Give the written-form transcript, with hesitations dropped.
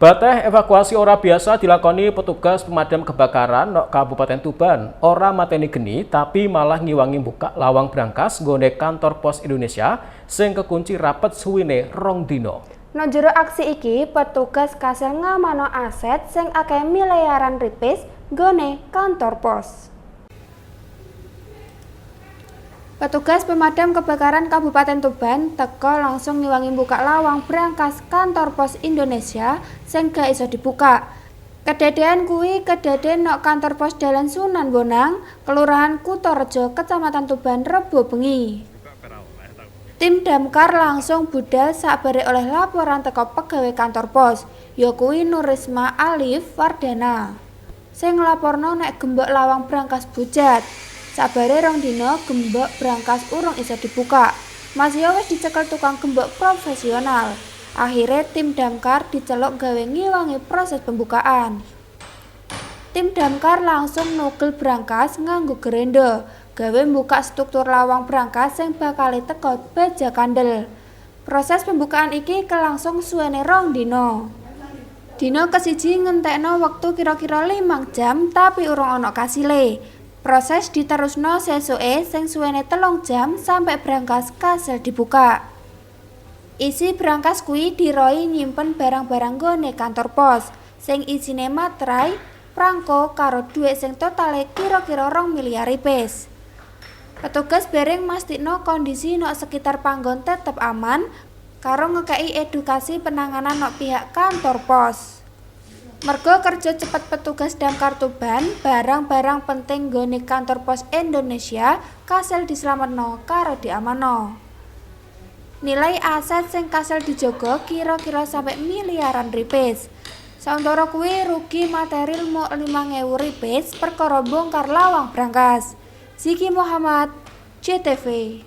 Bateh evakuasi ora biasa dilakoni petugas pemadam kebakaran nok Kabupaten Tuban. Ora mateni geni, tapi malah ngiwangi buka lawang brankas nggone Kantor Pos Indonesia sing kekunci rapet suwine 2 dino. Nok jero aksi iki, petugas kasil ngamanno aset sing akeh miliaran ripis nggone kantor pos. Petugas pemadam kebakaran Kabupaten Tuban teka langsung ngiwangi buka lawang brankas Kantor Pos Indonesia sing gak iso dibuka. Kedadean kuwi kedadean nok Kantor Pos Dalan Sunan Bonang, Kelurahan Kutorejo, Kecamatan Tuban, Rebo bengi. Tim damkar langsung budal sakbare oleh laporan teko pegawe kantor pos, ya kuwi Nurisma Alif Wardana, sing nglaporno nek gembok lawang brankas bujat. Sakbare 2 dina gembok brankas urung iso dibuka. Masio wis dicekel tukang gembok profesional. Akhire tim damkar diceluk gawe ngiwangi proses pembukaan. Tim damkar langsung nugel brankas nganggo gerendo, gawe mbuka struktur lawang brankas sing bakale teko baja kandel. Proses pembukaan iki kelangsung suwene 2 dina. Dina kesiji ngentekno wektu kira-kira 5 jam, tapi urung ana kasile. Proses diterusno sesuke sing suwene 3 jam sampe brankas kasil dibuka. Isi brankas kuwi diroi nyimpen barang-barang nggone kantor pos, sing isine materai, prangko karo dhuwit sing totale kira-kira 2 miliar ripis. Petugas bareng mastikno kondisi nok sekitar panggon tetep aman karo ngekei edukasi penanganan nok pihak kantor pos. Merga kerja cepet petugas Damkar Tuban, barang-barang penting nggone Kantor Pos Indonesia kasil dislametno karo diamanno. Nilai aset sing kasil dijaga kira-kira sampe miliaran ripis. Sauntara kuwi rugi material mung 5.000 ripis perkara bongkar lawang brankas. Ziki Muhammad, JTV.